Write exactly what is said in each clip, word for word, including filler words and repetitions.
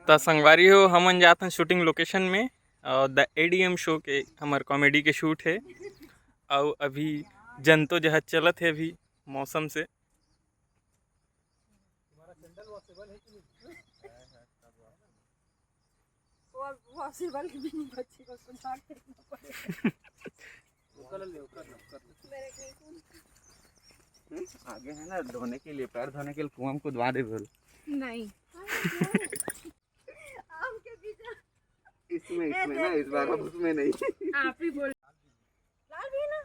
त संगवारी हो, हमन जात हन shooting location में, और द एडीएम शो के हमर comedy के shoot हे, और अभी जंतो जहाज चलत हे अभी मौसम से। वो वॉशेबल भी नहीं बची, बस उठा के फेंकना पड़ेगा। वो कर ले, वो कर ले, वो कर ले। मेरे को कौन हम्म, आगे है ना धोने के लिए, पैर धोने के लिए कुआं में कूदवा दे बोल। नहीं। आम के बीज। इसमें, इसमें ऐसे ना, इस बार हम उसमें नहीं। आप ही बोल। लाल भी है ना?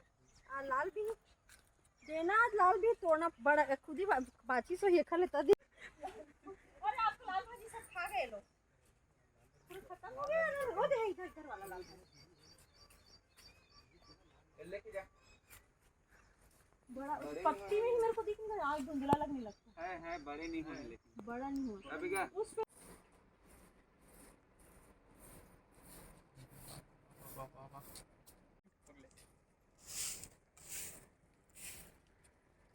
हाँ, लाल भी। देना आज लाल भी तोड़ना बड़ा, खुद ही बा-, बाची सो ये खा लेता दी। और आपको लाल भाजी सब खा गए लोग। पूरा खत्म हो गया ना, रोज है इधर, इधर वाला लाल भाजी। बड़ा, पत्ती में ही मेरे को दिख नहीं रहा, आँख धुंधला लगने लगता है। है, है, बड़े नहीं हुए लेकिन। बड़ा नहीं हुआ। अभी क्या? उस पे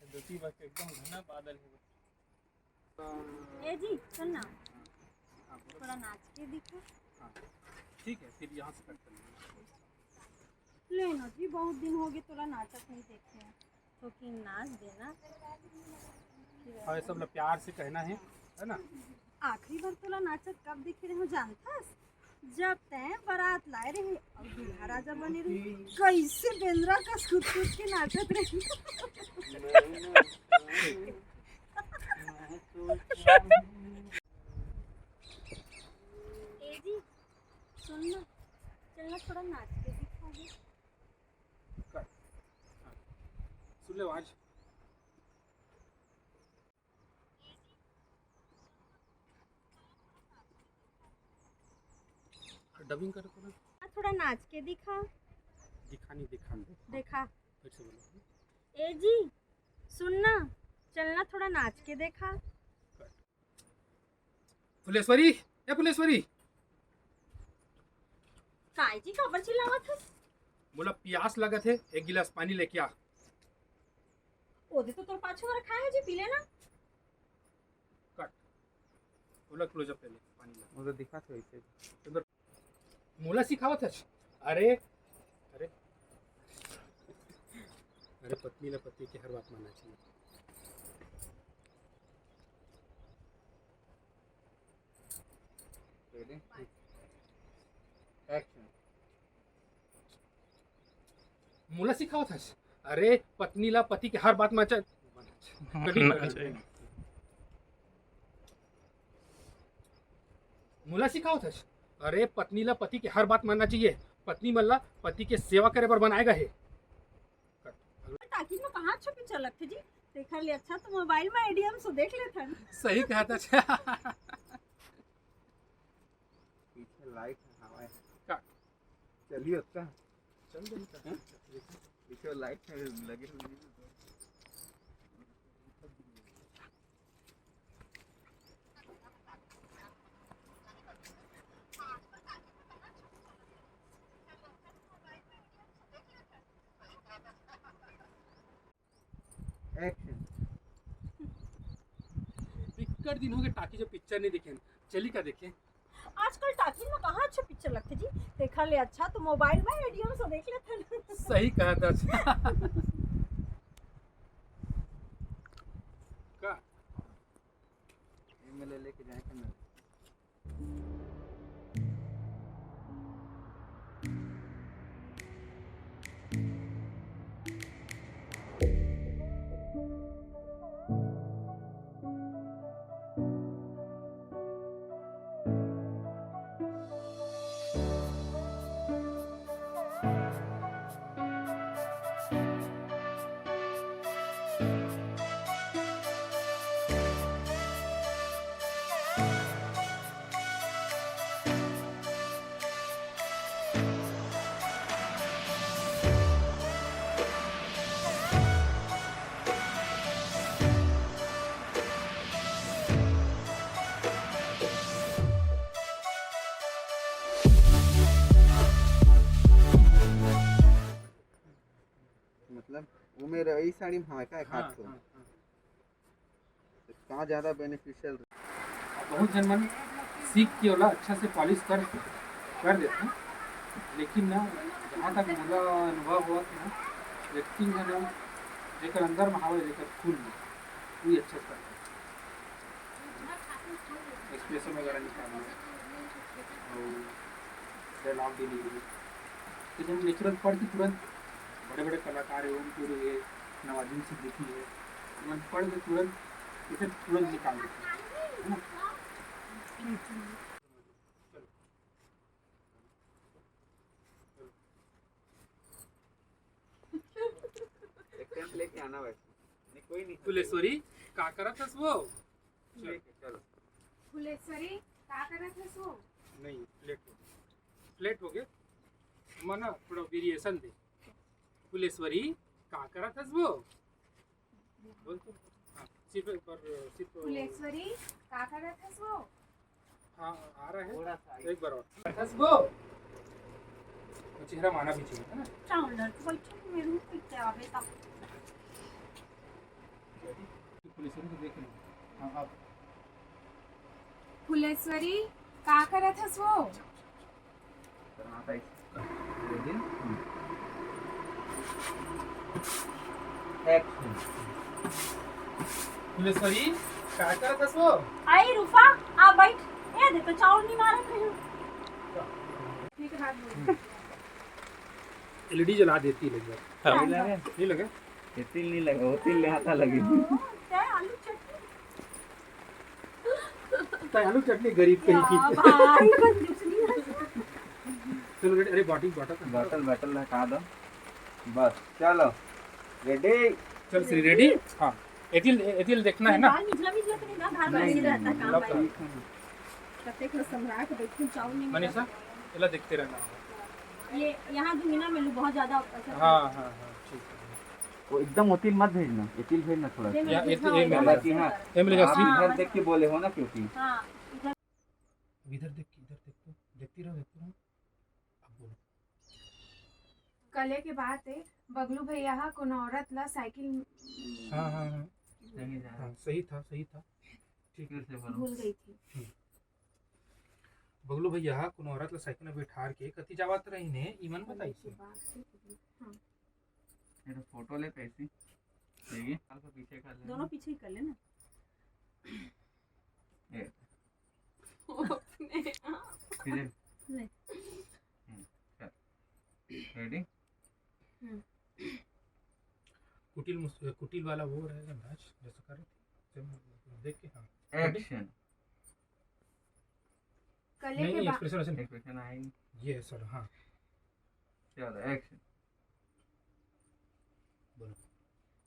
धरती बस एकदम घना बादल है। ए जी, सुन ना, हाँ, बोलो। थोड़ा नाच के दिखा। हाँ, ठीक है, फिर यहाँ से कट कर लेंगे। ले ना जी, बहुत दिन हो गए तोला नाचत नहीं देखे, तो कि नाच देना। हाँ, ये सब ला प्यार से कहना है, है ना? आखिरी बार तोला नाचत कब देखे रहे हो जानथस? जब तैं बारात लाए रहे और दूल्हा राजा बने रहे, कैसे बेंदरा का कुछ कुछ के नाचत रहे। ए जी, सुन ना, चल ना थोड़ा नाच के दिखा दे। कर। हाँ। सुन ले आज। डबिंग कर को ना। हाँ, थोड़ा नाच के दिखा। दिखा नहीं, दिखा नहीं। देखा। फिर से बोलो। ए जी, सुन ना, चल ना थोड़ा नाच के देखा। कर। फुलेश्वरी, ए फुलेश्वरी। काय जी, काबर चिल्लावत हस? मोला पियास लगत हे, एक गिलास पानी लेके आ। ओदे तो तोर पाछू वाला खाए हे जी, पी लेना। कट। ओला क्लोज अप पहले, पानी ला। वो तो दिखा था वैसे। मोला सिखावत हस। अरे, अरे, अरे, पत्नी ला पति के हर बात मानना चाहिए। Ready? Action. मोला सिखावत हस। अरे, पत्नी ला पति के हर बात मानना चाहिए। मोला सिखावत हस। अरे, पत्नी ला पति के हर बात मानना चाहिए। पत्नी मन ला पति के सेवा करे बर बनाए गे हे। टाकिज में कहाँ अच्छा पिक्चर लगथे जी? तेखर ले अच्छा तो मोबाइल में एडीएम शो देख लेथन। सही कहत हस। पीछे लाइट हवा है। का? चलिए, अच्छा। चल दे, हैं? पीछे लाइट है, लगे हुए हैं। Action. बिक्कट दिन हो गए टाकिज में पिक्चर नहीं देखे, चली का देखे? आजकल टाकिज में कहाँ अच्छा पिक्चर लगथे जी? तेखर ले अच्छा तो मोबाइल में एडीएम शो देख लेथन। सही कहत हस। का? एमएलए लेके जाए थे ना। मतलब, वो मेरा यही साड़ी में, हाँ, का एक हाँ, हाथ को। हाँ, हाँ। तो कहाँ ज़्यादा बेनिफिशियल? बहुत झन मन सीख के ओला अच्छा से पॉलिश कर कर देथे। लेकिन ना, जहाँ तक मोला अनुभव होवत हे ना, एक्टिंग हे ना, जेकर अंदर में हवय, जेकर खून में, वही अच्छा से करथे। एक्सप्रेशन वगैरह निकालना और डायलॉग डिलीवरी, तो जब नेचुरल पढ़ के तुरंत बड़े बड़े कलाकार है, ओम पुरी है, नवाजुद्दीन सिद्दीकी है, तुरंत पढ़ के तुरंत इसे तुरंत निकाल देते हैं, है ना? चलो। चलो। एक टेंट लेके आना वैसे। नहीं, कोई नहीं। फुलेश्वरी, का करत हस वो? ठीक है, चलो। फुलेश्वरी, का करत हस वो? नहीं, फ्लैट हो गया। फ्लैट हो गया। मना थोड़ा वेरिएशन दे। फुलेश्वरी, का करत हस वो? बोल तो। हाँ, सिर्फ एक बार, सिर्फ फुलेश्वरी, का करत हस वो? हाँ, आ रहा है। थोड़ा सा आगे। एक बार और। हस वो? वो चेहरा माना भी चाहिए, है ना? चावल डाल के बैठे हैं, मेरे मुंह पे क्या आवे ता? फुलेश्वरी को देख लो। हाँ, आप। फुलेश्वरी, का करत हस वो? एक्शन। फुलेश्वरी, का करत हस वो? आई रूपा, आ बैठ। ए दे तो चावल नहीं मारत रही हूँ। ठीक है, हाथ धो। एलईडी जला देती है एक बार। हाँ। नहीं लगे? नहीं लगे? ये तिल नहीं लगे, वो तिल ले आता लगे। चाय आलू चटनी। चाय आलू चटनी गरीब कहीं की। या भाई, कंजूस नहीं है। चलो रेडी, अरे बॉटल, बॉटल। बॉटल, बॉटल हटा दो। बस, चलो। रेडी? चल श्री, रेडी? हाँ। एतिल, एतिल देखना है ना? बाल मिझला, मिझला तो नहीं ना, बार बार नहीं। ऐसे रहता काम भाई। ठीक है। कते को संभाल के बैठूं, चावल नहीं मनीषा, मिला। एला देखते रहना। ये यहाँ दूंगी ना, मैं बहुत ज्यादा असर हाँ, हाँ, हाँ, ठीक है। वो एकदम ओतिल मत भेजना, एतिल भेजना थोड़ा सा। या, एतिल, हाँ, एतिल, हाँ। बाकी हाँ, एतिल आप हाँ। इधर देख के बोले हो ना, क्योंकि हाँ, इधर। अब इधर देख, इधर देख तो, देखती रहो, देखती रहो। अब बोलो। कले के बात है, बगलू भैया हा कोनो औरत ला साइकिल हाँ, हाँ, हाँ। सही जा रहा। हाँ, सही था, सही था। ठीक है। फिर से बोलो। भूल गई थी। हम्म। बगलू भैया हा कोनो औरत ला साइकिल में बिठार के कति जावत रहिन हे, इमन बताइस। हाँ। ये तो फोटो ले कैसी? देखिए, हल्का पीछे कर लेना। दोनों पीछे ही कर लेना। ये। वो अपने आप। पीछे। ले। हम्म, चल। रेडी? हम्म। कुटिल मुस-, कुटिल वाला वो रहेगा नाच, जैसा करो। देख के, हाँ। एक्शन। कले नहीं, के नहीं, बा- एक्सप्रेशन, एक्सप्रेशन। एक्सप्रेशन आएगी। ये है सर, हाँ। चलो, एक्शन। बोलो।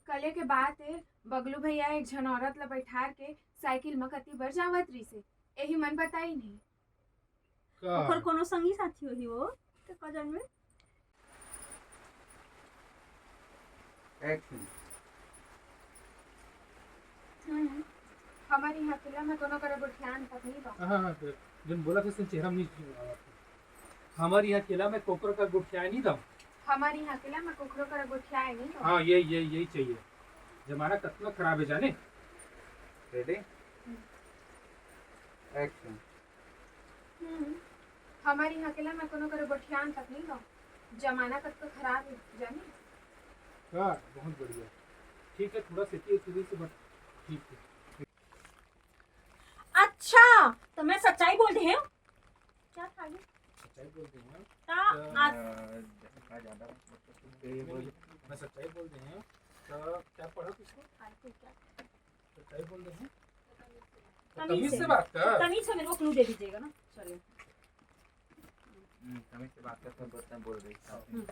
कले के बात है, बगलू भैया एक झन औरत ला बैठार के साइकिल म कति बर जावत रहिसे, एही मन बताई नहीं। का? ओकर कोनो संगी साथी होही वो, के कजन में। एक्शन। हम्म। हमर इहाँ अकेला में कोनो करा गोठियान तक नहीं बा। हाँ, हाँ, तो जन बोला था, चेहरा में नहीं आवा था। हमर इहाँ अकेला में कोकरो का गोठियाए नहीं दम। हमर इहाँ अकेला में कोकरो करा गोठियाए नहीं दम। हाँ, यही, यही, यही चाहिए। जमाना कितना खराब है जाने। रेडी? हम्म। एक्शन। हम्म। हमर इहाँ अकेला में कोनो करा गोठियान तक नहीं दम। जमाना कतका खराब है जाने। का? बहुत बढ़िया। ठीक है, थोड़ा सेती है, सीधे से, but ठीक है। अच्छा, तो मैं सच्चाई बोल रहे हूँ। क्या था ये? सच्चाई बोल रहे हैं। ता तो आज अ, का ज्यादा मतलब ये बोल, मैं सच्चाई बोल रहे हैं। तो क्या पढ़ा तुझको? आरती क्या? सच्चाई बोल रहे हैं। तो तमीज तमीज से से। बात कर। तमीज से मेरे को क्लू दे दीजिएगा ना। चलिए। हम्म, तमीज से बात कर, सब बोलते हैं, बोल रही है। हम्म।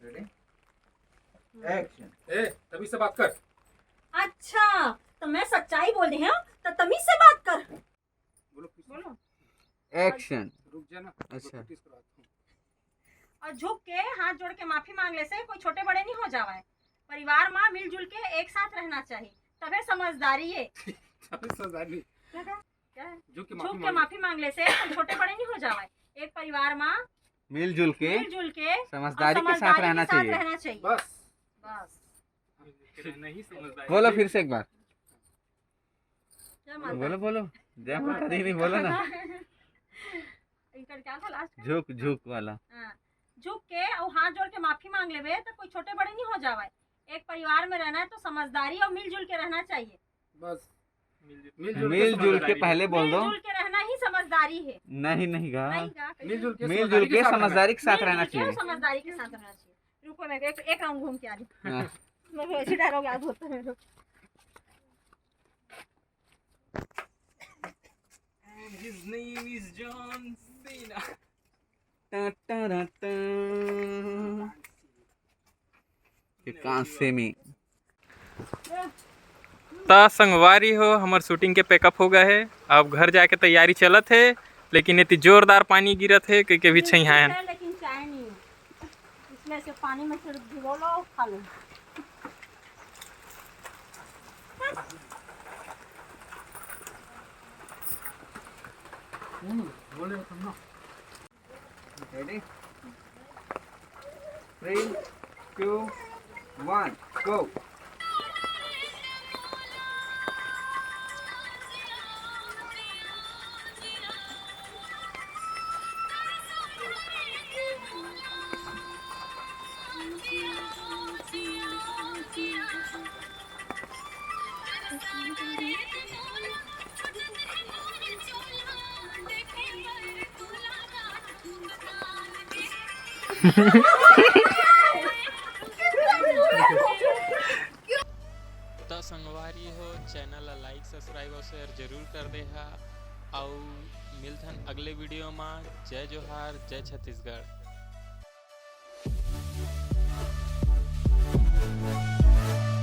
रेडी? हम्म। एक्शन। ए, तमीज से बात कर। अच्छा, तो मैं सच्चाई बोल रही हूँ, तो तमीज से बात कर। बोलो, कुछ बोलो। एक्शन। रुक जा ना, अच्छा। प्रैक्टिस करवाता हूँ। और झुक के हाथ जोड़ के माफी मांग ले से कोई छोटे बड़े नहीं हो जावे। परिवार में मिलजुल के एक साथ रहना चाहिए, तबे समझदारी है। तबे समझदारी। क्या कहा? क्या है? झुक के माफी झुक के मांग ले। माफी मांग ले से कोई छोटे बड़े नहीं हो जावे। एक परिवार में मिलजुल के मिलजुल के और समझदारी के साथ समझदारी के रहना साथ चाहिए। रहना चाहिए। बस। बस। हम नहीं समझदारी। बोलो फिर से एक बार। जय माता बोलो, दी। बोलो। जय माता दी नहीं, बोलो ना। झुक, झुक वाला। हाँ, झुक के और हाथ जोड़ के माफी मांग लेबे तो कोई छोटे बड़े नहीं हो जावे। एक परिवार में रहना है तो समझदारी और मिलजुल के रहना चाहिए। बस। मिलजुल के पहले बोल दो। मिलजुल के रहना ही समझदारी है। नहीं, नहीं कहा। नहीं कहा, कैसे? मिलजुल के मिलजुल के समझदारी के साथ रहना चाहिए। समझदारी के साथ रहना चाहिए। रुको, मैं एक, एक राउंड घूम के आ रही हूँ। हाँ। मैं वैसे डायलॉग याद होता है मेरे को। And his name is John Cena। टा, टा, रा, टा। ये कांसे में। त संगवारी हो, हमर शूटिंग के पैकअप हो गए हे। अब घर जाके तैयारी चलत हे, लेकिन एती जोरदार पानी गिरत हे, कइके भी छैहायन। लेकिन चाय नहीं है। इसमें से पानी में से भिगो लो, खा लो। Ready? Three, two, one, go. त संगवारी हो, चैनल ला लाइक, सब्सक्राइब और शेयर जरूर कर दे हा। अउ मिलथन अगले वीडियो मा। जय जोहार, जय छत्तीसगढ़।